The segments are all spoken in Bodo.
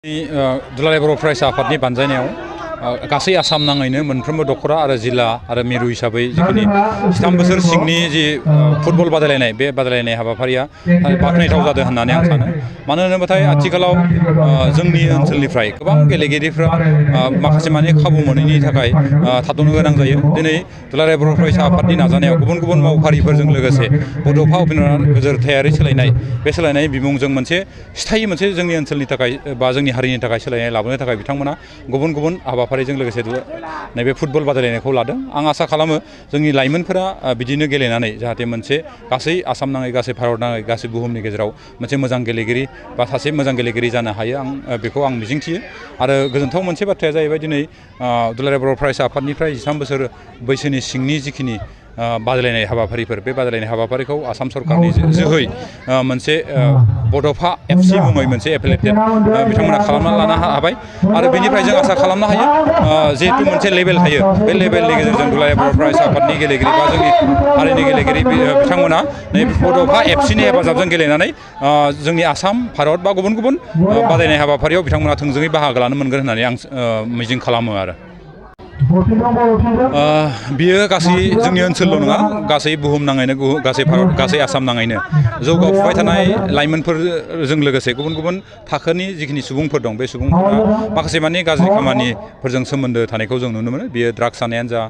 दुलाराय बर' फरायसा आफादनि बानजायनायाव गासै आसाम नाङैनो मोनफ्रोमबो दख'रा आरो जिल्ला आरो मिरु हिसाबै जिखिनि 13 बोसोर सिंनि जि फुटबल बादायलायनाय बे बादायलायनाय हाबाफारिया बाख्नायथाव जादों होननानै आं सानो। मानो होनोबाथाय आथिखालाव जोंनि ओनसोलनिफ्राय गोबां गेलेगिरिफ्रा माखासे माने खाबु मोनैनि थाखाय थाद'नो गोनां जायो। दिनै दुलाराय बर' फरायसा आफादनि नाजानायाव गुबुन गुबुन मावफारिफोरजों लोगोसे बड'फा उपेन्द्रनाथ गोजोरथायारि सोलायनाय बे सोलायनाय बिमुंजों मोनसे स्थायि मोनसे जोंनि ओनसोलनि थाखाय बा जोंनि हारिनि थाखाय सोलायनाय लाबोनो थाखाय बिथांमोना गुबुन गुबुन हाबाफारिजों लोगोसे नैबे फुटबल बादायलायनायखौ लादों। आं आसा खालामो जोंनि लाइमोनफोरा बिदिनो गेलेनानै जाहाथे मोनसे गासै आसाम नाङै गासै भारत नाङै गासै बुहुमनि गेजेराव मोनसे मोजां गेलेगिरि बा सासे मोजां गेलेगिरि जानो हायो। बेखौ आं मिजिंथियो। आरो गोजोनथाव मोनसे बाथ्राया जाहैबाय दिनै दुलाराय बर' फरायसा आफादनिफ्राय 13 बोसोर बैसोनि सिंनि जिखिनि बादायलायनाय हाबाफारिफोर बे बादायलायनाय हाबाफारिखौ आसाम सरकारनि जोहै मोनसे बड'फा एफसि मुङै मोनसे एफिलिएटेड बिथांमोना खालामना लानो हाबाय। आरो बेनिफ्राय जों आसा खालामनो हायो जिहेतु मोनसे लेभेल थायो बे लेभेलनि गेजेरजों दुलाराय बर' फरायसा आफादनि गेलेगिरि बा जोंनि हारिनि गेलेगिरि बिथांमोना नै बड'फा एफसिनि हेफाजाबजों गेलेनानै जोंनि आसाम भारत बा गुबुन गुबुन बादायनाय हाबाफारियाव बिथांमोना थोंजोङै बाहागो लानो मोनगोन होननानै आं मिजिं खालामो। आरो बियो गासै जोंनि ओनसोलल' नङा, गासै बुहुम नाङैनो गासै भारत गासै आसाम नाङैनो जौगाफुबाय थानाय लाइमोनफोरजों लोगोसे गुबुन गुबुन थाखोनि जिखिनि सुबुंफोर दं बे सुबुंफोरा माखासे माने गाज्रि खामानिफोरजों सोमोन्दो थानायखौ जों नुनो मोनो। बियो ड्राग्स जानायानो जा,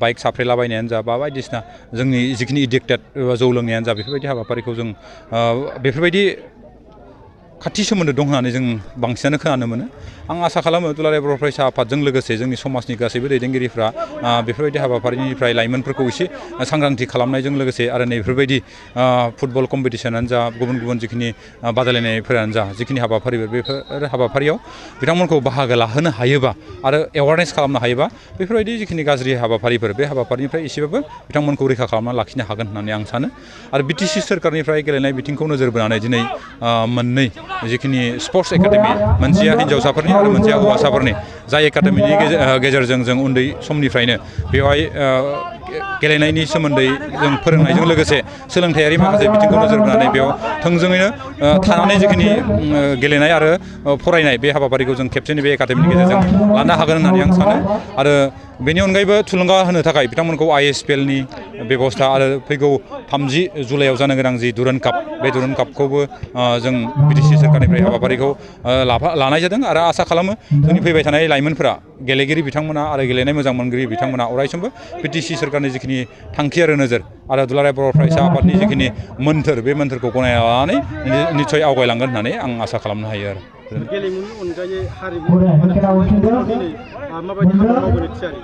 बाइक साफ्रेलाबायनायानो जा, बा बायदिसिना जोंनि जिखिनि एडिक्टेड जौ लोंनायानो जा, बेफोरबायदि हाबाफारिखौ जों बेफोरबायदि खाथि सोमोन्दो दं होननानै जों बांसिनानो खोनानो मोनो। आं आसा खालामो दुलाराय बर' फरायसा आफादजों लोगोसे जोंनि समाजनि गासैबो दैदेनगिरिफ्रा बेफोरबायदि हाबाफारिनिफ्राय लाइमोनफोरखौ एसे सांग्रांथि खालामनायजों लोगोसे आरो नैफोरबायदि फुटबल कम्पिटिसनानो जा, गुबुन गुबुन जिखिनि बादायलायनायफोरानो जा, जिखिनि हाबाफारिफोर बेफोर हाबाफारियाव बिथांमोनखौ बाहागो लाहोनो हायोबा आरो एवारनेस खालामनो हायोबा बेफोरबायदि जिखिनि गाज्रि हाबाफारिफोर बे हाबाफारिनिफ्राय एसेबाबो बिथांमोनखौ रैखा खालामना लाखिनो हागोन होननानै आं सानो। आरो बिटिसि सोरखारनिफ्राय गेलेनाय बिथिंखौ नोजोर बोनानै दिनै मोननै जिखिनि स्पर्ट्स एकाडेमि, मोनसेया हिन्जावसाफोरनि आरो मोनसेया हौवासाफोरनि, जाय एकाडेमिनि गेजेरजों जों उन्दै समनिफ्रायनो बेवहाय गेलेनायनि सोमोन्दै जों फोरोंनायजों लोगोसे सोलोंथायारि माखासे बिथिंखौ नोजोर बोनानै बेयाव थोंजोङैनो थानानै जिखिनि गेलेनाय आरो फरायनाय बे हाबाफारिखौ जों खेबसेनो बे एकाडेमिनि गेजेरजों लानो हागोन होननानै आं सानो। आरो बेनि अनगायैबो थुलुंगा होनो थाखाय बिथांमोनखौ ISPLनि बेबस्था आरो फैगौ 30 जुलाइआव जानो गोनां जि दुरान्ड काप, बे दुरान्ड कापखौबो जों बिटिसि सोरखारनिफ्राय हाबाफारिखौ लानाय जादों। आरो आसा खालामो जोंनि फैबाय थानाय लाइमोनफोरा, गेलेगिरि बिथांमोना आरो गेलेनाय मोजां मोनगिरि बिथांमोना अरायसमबो बिटिसि सोरखारनि जिखिनि थांखि आरो नोजोर आरो दुलाराय बर' फरायसा आफादनि जिखिनि मोन्थोर, बे मोन्थोरखौ गनायना लानानै निस्सय आवगायलांगोन होननानै आं आसा खालामनो हायो। आरो गेलेमुनि अनगायै हारिमु आरो थुनलाइ बिथिङाव दिनै माबायदि हाबा मावबोनो थियारि?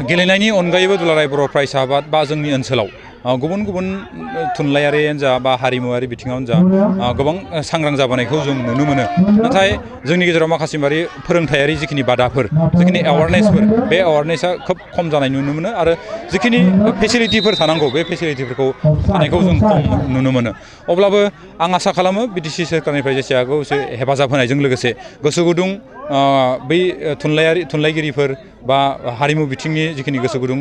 गेलेनायनि अनगायैबो दुलाराय बर' फरायसा आफाद बा जोंनि ओनसोलाव गुबुन गुबुन थुनलाइयारियानो जा बा हारिमुवारि बिथिङावनो जा गोबां सांग्रां जाबोनायखौ जों नुनो मोनो। नाथाय जोंनि गेजेराव माखासे फोरोंथायारि जिखिनि बादाफोर, जिखिनि एवारनेसफोर, बे एवारनेसा खोब खम जानाय नुनो मोनो। आरो जिखिनि फेसिलिटिफोर थानांगौ बे फेसिलिटिफोरखौ थानायखौ जों खम नुनो मोनो। अब्लाबो आं आसा खालामो बिटिसि सोरखारनिफ्राय जेसे हागौ एसे हेफाजाब होनायजों लोगोसे गोसो गुदुं बै थुनलाइगिरिफोर बा हारिमु बिथिंनि जिखिनि गोसो गुदुं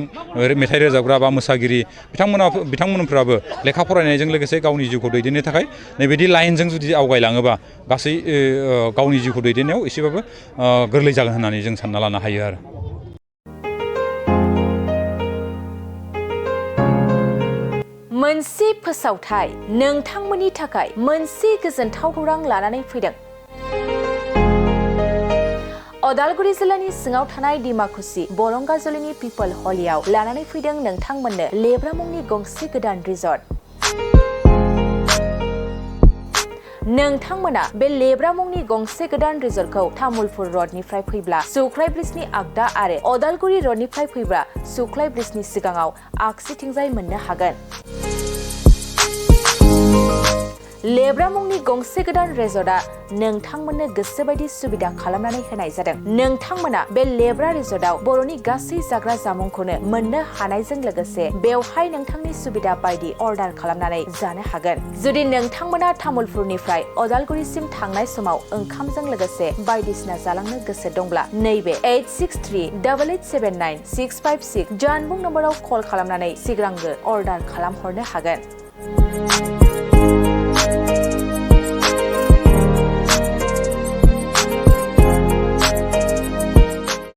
मेथाइ रोजाबग्रा बा मोसागिरि बिथांमोनफ्राबो लेखा फरायनायजों लोगोसे गावनि जिउखौ दैदेननो थाखाय नैबायदि लाइनजों जुदि आवगायलाङोबा गासै गावनि जिउखौ दैदेननायाव एसेबाबो गोरलै जागोन होननानै जों सानना लानो हायो। आरो मोनसे फोसावथाय नोंथांमोननि थाखाय मोनसे गोजोनथाव खौरां लानानै फैदों। अदालगुरि जिल्लानि सिङाव थानाय डिमाकुसि बरंगाजुलिनि पिपल हलियाव लानानै फैदों नोंथांमोननो लेब्रा मुंनि गंसे गोदान रिजर्ट। नोंथांमोना बे लेब्रा मुंनि गंसे गोदान रिजर्टखौ तामुलपुर रडनिफ्राय फैब्ला सुख्लाय ब्रिजनि आगदा आरो अदालगुरि रडनिफ्राय फैब्ला सुख्लाय ब्रिजनि सिगाङाव आगसिथिंजाय मोननो हागोन। लेब्रा मुंनि गंसे गोदान रिजर्टआ नोंथांमोननो गोसोबायदि सुबिदा खालामनानै होनाय जादों। नोंथांमोना बे लेब्रा रिजर्टआव बर'नि गासै जाग्रा जामुंखौनो मोननो हानायजों लोगोसे बेवहाय नोंथांनि सुबिदा बायदि अर्डार खालामनानै जानो हागोन। जुदि नोंथांमोना तामुलपुरनिफ्राय अदालगुरिसिम थांनाय समाव ओंखामजों लोगोसे बायदिसिना जालांनो गोसो दंब्ला नैबे 8638879656 जानबुं नम्बराव कल खालामनानै सिगांग्रो अर्डार खालामहरनो हागोन।